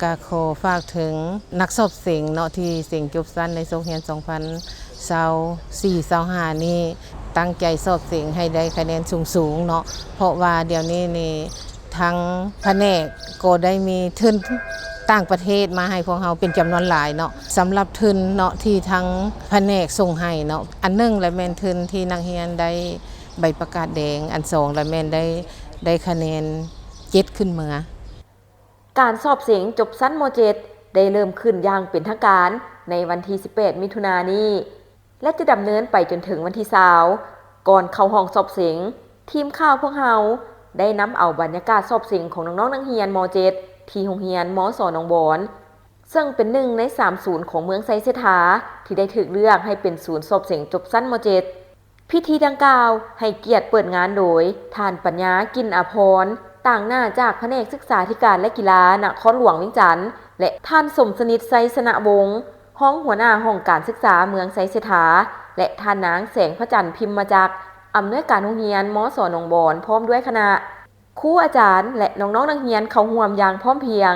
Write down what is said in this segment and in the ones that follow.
ກະຂໍຝາກເຖິງນັກສອບເສັງເນາະ ທີ່ເສັງຈົບຊັ້ນໃນສົກຮຽນສອງພັນຊາວສີ່ ຊາວຫ້ານີ້ ຕັ້ງໃຈສອບເສັງໃຫ້ໄດ້ຄະແນນສູງໆເນາະ ເພາະວ່າດຽວນີ້ນີ້ທາງພະແນກກໍໄດ້ມີທຶນຕ່າງປະເທດມາໃຫ້ພວກເຮົາເປັນຈຳນວນຫຼາຍເນາະ. ສຳລັບທຶນເນາະ ທີ່ທາງພະແນກສົ່ງໃຫ້ເນາະ ອັນໜຶ່ງລະແມ່ນທຶນທີ່ນັກຮຽນໄດ້ໃບປະກາດແດງ, ອັນສອງລະແມ່ນໄດ້ ໄດ້ຄະແນນເຈັດຂຶ້ນເມືອ. ການສອບເສັງຈົບຊັ້ນ ມ.ເຈັດ ໄດ້ເລີ່ມຂຶ້ນຢ່າງເປັນທາງການໃນວັນທີສິບແປດ ມິຖຸນານີ້ ແລະ ຈະດຳເນີນໄປຈົນເຖິງວັນທີຊາວ ກ່ອນເຂົ້າຫ້ອງສອບເສັງ, ທີມຂ່າວພວກເຮົາໄດ້ນຳເອົາບັນຍາກາດສອບເສັງຂອງນ້ອງໆນັກຮຽນ ມ.ເຈັດ ທີ່ໂຮງຮຽນ ມສ ໜອງບອນ ເຊິ່ງເປັນໜຶ່ງໃນສາມສູນຂອງເມືອງໄຊເສດຖາ ທີ່ໄດ້ຖືກເລືອກໃຫ້ເປັນສູນສອບເສັງຈົບຊັ້ນ ມ.ເຈັດ. ພິທີດັ່ງກ່າວໃຫ້ກຽດເປີດງານໂດຍ ທ່ານ ປັນຍາ ກິ່ນອາພອນ ຕາງໜ້າຈາກພະແນກສຶກສາທິການ ແລະ ກິລາ ນະຄອນຫຼວງວຽງຈັນ ແລະ ທ່ານ ສົມສະໜິດ ໄຊຊະນະວົງ ຮອງຫົວໜ້າຫ້ອງການສຶກສາເມືອງໄຊເສດຖາ ແລະ ທ່ານນາງ ແສງພະຈັນ ພິມມະຈັກ ອຳນວຍການໂຮງຮຽນ ມສ ໜອງບອນ ພ້ອມດ້ວຍຄະນະ. ຄູອາຈານ ແລະ ນ້ອງໆນັກຮຽນເຂົ້າຮ່ວມຢ່າງພ້ອມພຽງ.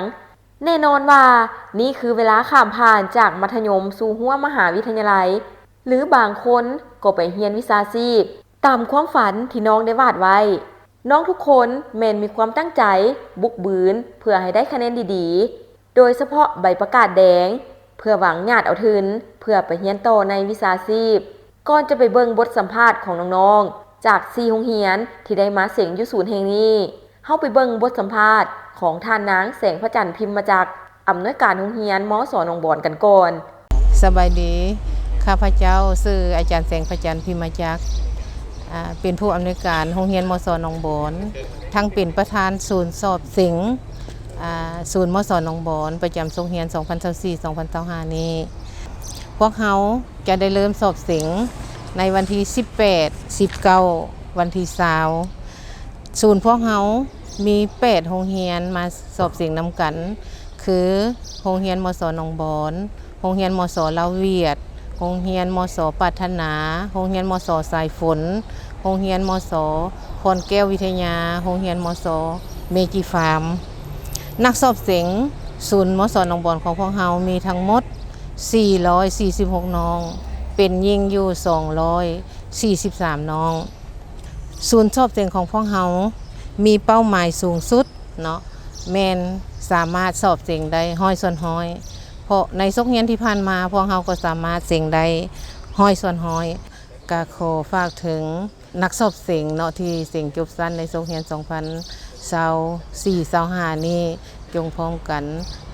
ແນ່ນອນວ່ານີ້ຄືເວລາຂ້າມຜ່ານຈາກມັດທະຍົມສູ່ຮົ້ວມະຫາວິທະຍາໄລ ຫຼືບາງຄົນກໍໄປຮຽນວິຊາຊີບຕາມຄວາມຝັນທີ່ນ້ອງໄດ້ວາດໄວ້. ນ້ອງທຸກຄົນແມ່ນມີຄວາມຕັ້ງໃຈບຸກບືນເພື່ອໃຫ້ໄດ້ຄະແນນດີໆ. ໂດຍສະເພາະໃບປະກາດແດງ ເພື່ອຫວັງຍາດເອົາທຶນເພື່ອໄປຮຽນຕໍ່ໃນວິຊາຊີບ. ກ່ອນຈະໄປເບິ່ງບົດສຳພາດຂອງນ້ອງໆ ຈາກສີ່ໂຮງຮຽນທີ່ໄດ້ມາເສັງຢູ່ສູນແຫ່ງນີ້, ເຮົາໄປເບິ່ງບົດສຳພາດຂອງທ່ານນາງ ແສງພະຈັນ ພິມມະຈັກ ອຳນວຍການໂຮງຮຽນ ມສ ໜອງບອນ ກັນກ່ອນ. ສະບາຍດີ, ຂ້າພະເຈົ້າຊື່ອາຈານ ແສງພະຈັນ ພິມມະຈັກ ອາ ເປັນຜູ້ອຳນວຍການໂຮງຮຽນ ມສ ໜອງບອນ ທັງເປັນປະທານສູນສອບເສັງ ອາ ສູນ ມສ ໜອງບອນ ປະຈຳສົກຮຽນສອງພັນຊາວສີ່ ສອງພັນຊາວຫ້ານີ້. ພວກເຮົາຈະໄດ້ເລີ່ມສອບເສັງໃນວັນທີສິບແປດ ສິບເກົ້າ ວັນທີຊາວ. ສູນພວກເຮົາມີແປດໂຮງຮຽນມາສອບເສັງນຳກັນ ຄື ໂຮງຮຽນ ມສ ໜອງບອນ, ໂຮງຮຽນ ມສ ລາວຫວຽດ, ໂຮງຮຽນ ມສ ປາດຖະໜາ, ໂຮງຮຽນ ມສ ສາຍຝົນ, ໂຮງຮຽນ ມສ ພອນແກ້ວວິທະຍາ, ໂຮງຮຽນ ມສ ເມຈິຟາມ. ນັກສອບເສັງສູນ ມສ ໜອງບອນຂອງພວກເຮົາມີທັງໝົດສີ່ຮ້ອຍສີ່ສິບຫົກນ້ອງ, ເປັນຍິງຢູ່ສອງຮ້ອຍສີ່ສິບສາມນ້ອງ. ສູນສອບເສັງຂອງພວກເຮົາມີເປົ້າໝາຍສູງສຸດເນາະ ແມ່ນສາມາດສອບເສັງໄດ້ຮ້ອຍສ່ວນຮ້ອຍ ເພາະໃນສົກຮຽນທີ່ຜ່ານມາ ພວກເຮົາກໍສາມາດເສັງໄດ້ຮ້ອຍສ່ວນຮ້ອຍ. ກະຂໍຝາກເຖິງນັກສອບເສັງເນາະ ທີ່ເສັງຈົບຊັ້ນໃນສົກຮຽນສອງພັນຊາວສີ່ ຊາວຫ້ານີ້ ຈົ່ງພ້ອມກັນ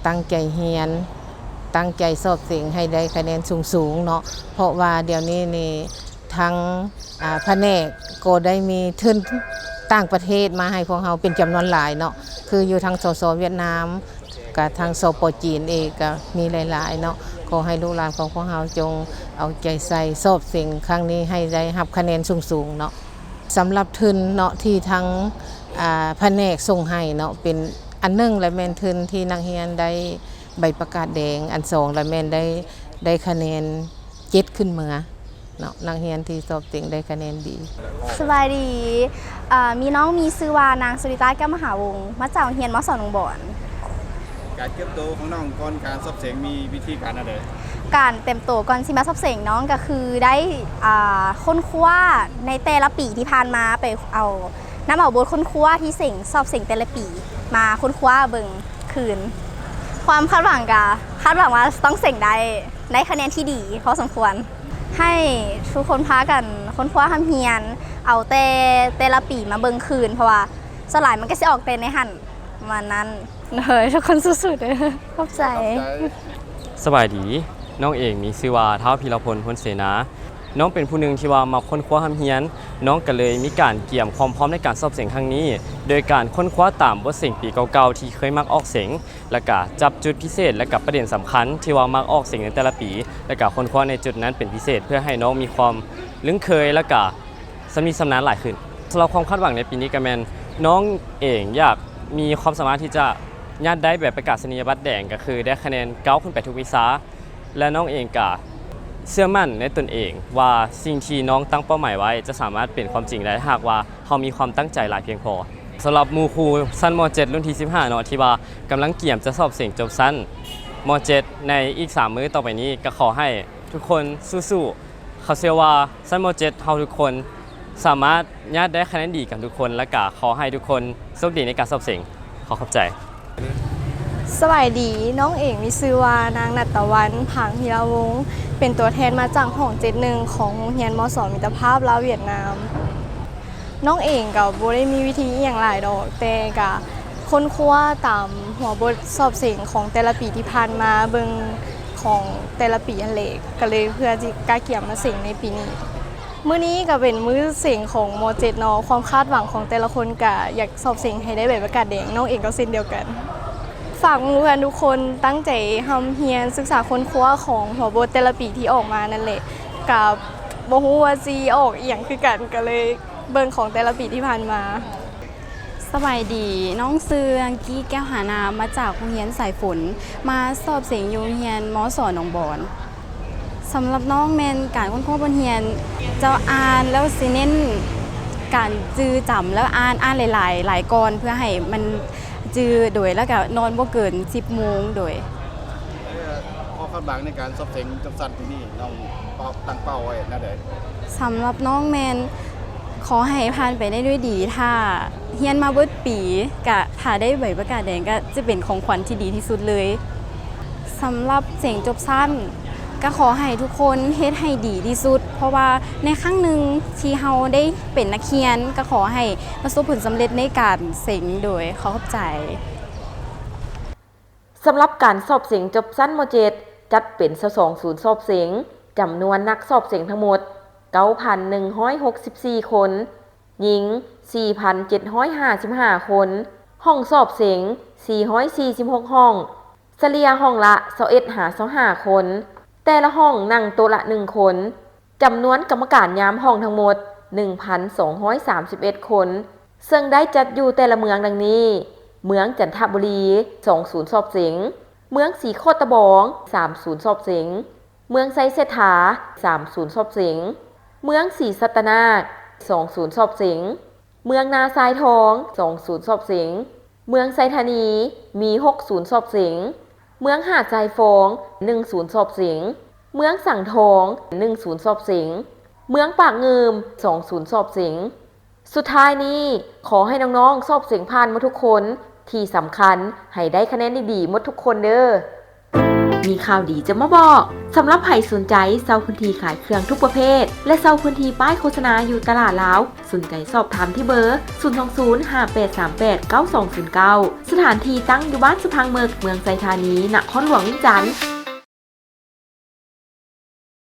ຕັ້ງໃຈຮຽນ, ຕັ້ງໃຈສອບເສັງໃຫ້ໄດ້ຄະແນນສູງໆເນາະ ເພາະວ່າດຽວນີ້ນີ້ທາງ ອາ ພະແນກກໍໄດ້ມີທຶນຕ່າງປະເທດມາໃຫ້ພວກເຮົາເປັນຈຳນວນຫຼາຍເນາະ ຄືຢູ່ທາງ ສສ ຫວຽດນາມ ກະທາງ ສປ ຈີນເອງກະມີຫຼາຍໆເນາະ. ຂໍໃຫ້ລູກຫຼານຂອງພວກເຮົາຈົ່ງເອົາໃຈໃສ່ສອບເສັງຄັ້ງນີ້ໃຫ້ໄດ້ຮັບຄະແນນສູງໆເນາະ. ສຳລັບທຶນເນາະ ທີ່ທາງ ອາ ພະແນກສົ່ງໃຫ້ເນາະ ເປັນອັນໜຶ່ງລະແມ່ນທຶນທີ່ນັກຮຽນໄດ້ໃບປະກາດແດງ, ອັນສອງລະແມ່ນໄດ້ ໄດ້ຄະແນນເຈັດຂຶ້ນເມືອເນາະ, ນັກຮຽນທີ່ສອບເສັງໄດ້ຄະແນນດີ. ສະບາຍດີ, ມີນ້ອງມີຊື່ວ່ານາງ ສຸລິຕາ ແກ້ວມະຫາວົງ ມາຈາກໂຮງຮຽນ ມສ ໜອງບອນ. ການຕຽມໂຕຂອງນ້ອງກ່ອນການສອບເສັງມີວິທີການແນວໃດ? ການຕຽມໂຕກ່ອນຊິມາສອບເສັງ ນ້ອງກະຄືໄດ້ ອາ ຄົ້ນຄວ້າໃນແຕ່ລະປີທີ່ຜ່ານມາ ໄປເອົາ ນຳເອົາບົດຄົ້ນຄວ້າທີ່ເສັງ ສອບເສັງແຕ່ລະປີ ມາຄົ້ນຄວ້າເບິ່ງຄືນ. ຄວາມຄາດຫວັງກະຄາດຫວັງວ່າຕ້ອງເສັງໄດ້ ໄດ້ຄະແນນທີ່ດີພໍສົມຄວນ. ໃຫ້ທຸກຄົນພາກັນຄົ້ນຄວ້າຮ່ຳຮຽນ ເອົາແຕ່ແຕ່ລະປີມາເບິ່ງຄືນ ເພາະວ່າສ່ວນຫຼາຍມັນກະຊິອອກແຕ່ໃນຫັ້ນ ປະມານນັ້ນ. ໂດຍ ທຸກຄົນສູ້ໆເດີ. ຂອບໃຈ. ສະບາຍດີ, ນ້ອງເອງມີຊື່ວ່າ ທ້າວ ພີລະພົນ ພົນເສນາ. ນ້ອງເປັນຜູ້ໜຶ່ງທີ່ວ່າມັກຄົ້ນຄວ້າຮ່ຳຮຽນ, ນ້ອງກະເລີຍມີການກຽມຄວາມພ້ອມໃນການສອບເສັງຄັ້ງນີ້ ໂດຍການຄົ້ນຄວ້າຕາມບົດເສັງປີເກົ່າໆທີ່ເຄີຍມັກອອກເສັງ ລະກະຈັບຈຸດພິເສດ ລະກະປະເດັນສຳຄັນທີ່ວ່າມັກອອກເສັງໃນແຕ່ລະປີ ລະກະຄົ້ນຄວ້າໃນຈຸດນັ້ນເປັນພິເສດ ເພື່ອໃຫ້ນ້ອງມີຄວາມລຶ້ງເຄີຍ ລະກະຊຳນິຊຳນານຫຼາຍຂຶ້ນ. ສຳລັບຄວາມຄາດຫວັງໃນປີນີ້ກະແມ່ນ ນ້ອງເອງຢາກມີຄວາມສາມາດທີ່ຈະຍາດໄດ້ໃບປະກາສະນີຍະບັດແດງ ກະຄືໄດ້ຄະແນນເກົ້າຂຶ້ນໄປທຸກວິຊາ ແລະ ນ້ອງເອງກະເຊື່ອໝັ້ນໃນຕົນເອງວ່າສິ່ງທີ່ນ້ອງຕັ້ງເປົ້າໝາຍໄວ້ຈະສາມາດເປັນຄວາມຈິງໄດ້ ຖ້າຫາກວ່າເຮົາມີຄວາມຕັ້ງໃຈຫຼາຍພຽງພໍ. ສຳລັບໝູ່ຄູ່ຊັ້ນ ມໍເຈັດ ລຸ້ນທີສິບຫ້າເນາະ ທີ່ວ່າກຳລັງກຽມຈະສອບເສັງຈົບຊັ້ນ ມໍເຈັດ ໃນອີກສາມມື້ຕໍ່ໄປນີ້ ກໍຂໍໃຫ້ທຸກຄົນສູ້ໆ. ເຂົາເຊື່ອວ່າຊັ້ນ ມໍເຈັດ ເຮົາທຸກຄົນສາມາດຍາດໄດ້ຄະແນນດີກັນທຸກຄົນ ແລະ ກໍຂໍໃຫ້ທຸກຄົນໂຊກດີໃນການສອບເສັງ. ຂໍຂອບໃຈ. ສະບາຍດີ, ນ້ອງເອງມີຊື່ວ່ານາງ ນັດຕະວັນ ພາງພິລະວົງ, ເປັນຕົວແທນມາຈາກຫ້ອງເຈັດໜຶ່ງ ຂອງໂຮງຮຽນ ມສ ມິດຕະພາບລາວຫວຽດນາມ. ນ້ອງເອງກໍບໍ່ໄດ້ມີວິທີອີ່ຫຍັງຫຼາຍດອກ, ແຕ່ກະຄົ້ນຄວ້າຕາມຫົວບົດສອບເສັງຂອງແຕ່ລະປີທີ່ຜ່ານມາ, ເບິ່ງຂອງແຕ່ລະປີຫັ້ນແຫຼະ, ກໍເລີຍເພື່ອຊິກະກຽມມາເສັງໃນປີນີ້. ມື້ນີ້ກໍເປັນມື້ເສັງຂອງ ມໍເຈັດ ເນາະ, ຄວາມຄາດຫວັງຂອງແຕ່ລະຄົນກະຢາກສອບເສັງໃຫ້ໄດ້ໃບປະກາດແດງ, ນ້ອງເອງກໍເຊັ່ນດຽວກັນ. ຝາກໝູ່ເພື່ອນທຸກຄົນຕັ້ງໃຈຮ່ຳຮຽນ, ສຶກສາຄົ້ນຄວ້າຂອງຫົວບົດແຕ່ລະປີທີ່ອອກມານັ້ນແຫຼະ, ກະບໍ່ຮູ້ວ່າຊິອອກອີ່ຫຍັງຄືກັນ, ກໍເລີຍເບິ່ງຂອງແຕ່ລະປີທີ່ຜ່ານມາ. ສະບາຍດີ, ນ້ອງຊື່ ອັງກີ້ ແກ້ວຫານາມ, ມາຈາກໂຮງຮຽນສາຍຝົນ, ມາສອບເສັງຢູ່ໂຮງຮຽນ ມສ ໜອງບອນ. ສຳລັບນ້ອງແມ່ນການຄົ້ນຄວ້າບົດຮຽນ, ເຈົ້າອ່ານແລ້ວຊິເນັ້ນການຈື່ຈຳ ແລ້ວອ່ານ, ອ່ານຫຼາຍໆ ຫຼາຍກ່ອນ ເພື່ອໃຫ້ມັນຈື່ໂດຍ, ແລ້ວກະນອນບໍ່ເກີນສິບໂມງໂດຍ. ເອີ ຂໍ້ຄາດຫວັງໃນການສອບເສັງຈົບຊັ້ນປີນີ້ ນ້ອງເປົ້າ, ຕັ້ງເປົ້າໄວ້ແນວໃດ? ສຳລັບນ້ອງແມ່ນຂໍໃຫ້ຜ່ານໄປໄດ້ດ້ວຍດີ, ຖ້າຮຽນມາເບິດປີ ກະຖ້າໄດ້ໃບປະກາດແດງ ກະຈະເປັນຂອງຂວັນທີ່ດີທີ່ສຸດເລີຍ. ສຳລັບເສັງຈົບຊັ້ນ ກະຂໍໃຫ້ທຸກຄົນເຮັດໃຫ້ດີທີ່ສຸດ, ເພາະວ່າໃນຄັ້ງໜຶ່ງທີ່ເຮົາໄດ້ເປັນນັກຮຽນ, ກະຂໍໃຫ້ປະສົບຜົນສຳເລັດໃນການເສັງໂດຍ. ຂໍຂອບໃຈ. ສຳລັບການສອບເສັງຈົບຊັ້ນ ມໍເຈັດ ຈັດເປັນຊາວສອງສູນສອບເສັງ, ຈຳນວນນັກສອບເສັງທັງໝົດ ເກົ້າພັນໜຶ່ງຮ້ອຍຫົກສິບສີ່ຄົນ, ຍິງ ສີ່ພັນເຈັດຮ້ອຍຫ້າສິບຫ້າຄົນ, ຫ້ອງສອບເສັງ ສີ່ຮ້ອຍສີ່ສິບຫົກຫ້ອງ, ສະເລ່ຍຫ້ອງລະ ຊາວເອັດຫາຊາວຫ້າຄົນ, ແຕ່ລະຫ້ອງນັ່ງໂຕະລະໜຶ່ງຄົນ. ຈຳນວນກຳມະການຍາມຫ້ອງທັງໝົດ ໜຶ່ງພັນສອງຮ້ອຍສາມສິບເອັດຄົນ, ເຊິ່ງໄດ້ຈັດຢູ່ແຕ່ລະເມືອງດັ່ງນີ້: ເມືອງຈັນທະບູລີ ສອງສູນສອບເສັງ, ເມືອງສີໂຄດຕະບອງ ສາມສູນສອບເສັງ, ເມືອງໄຊເສດຖາ ສາມສູນສອບເສັງ, ເມືອງສີສັດຕະນາກ ສອງສູນສອບເສັງ, ເມືອງນາຊາຍທອງ ສອງສູນສອບເສັງ, ເມືອງໄຊທານີ ມີຫົກສູນສອບເສັງ, ເມືອງຫາດຊາຍຟອງ ໜຶ່ງສູນສອບເສັງ, ເມືອງສັງທອງ ໜຶ່ງສູນສອບເສັງ, ເມືອງປາກງື່ມ ສອງສູນສອບເສັງ. ສຸດທ້າຍນີ້ ຂໍໃຫ້ນ້ອງໆສອບເສັງຜ່ານໝົດທຸກຄົນ, ທີ່ສຳຄັນໃຫ້ໄດ້ຄະແນນດີໆໝົດທຸກຄົນເດີ້. ມີຂ່າວດີຈະມາບອກ, ສຳລັບໃຜສົນໃຈເຊົ່າພື້ນທີ່ຂາຍເຄື່ອງທຸກປະເພດ ແລະ ເຊົ່າພື້ນທີ່ປ້າຍໂຄສະນາຢູ່ຕະຫຼາດລາວ, ສົນໃຈສອບຖາມທີ່ເບີ ສູນສອງສູນ ຫ້າແປດສາມແປດ ເກົ້າສອງສູນເກົ້າ. ສະຖານທີ່ຕັ້ງຢູ່ບ້ານສະພັງເມິກ, ເມືອງໄຊທານີ, ນະຄອນຫຼວງວຽງຈັນ.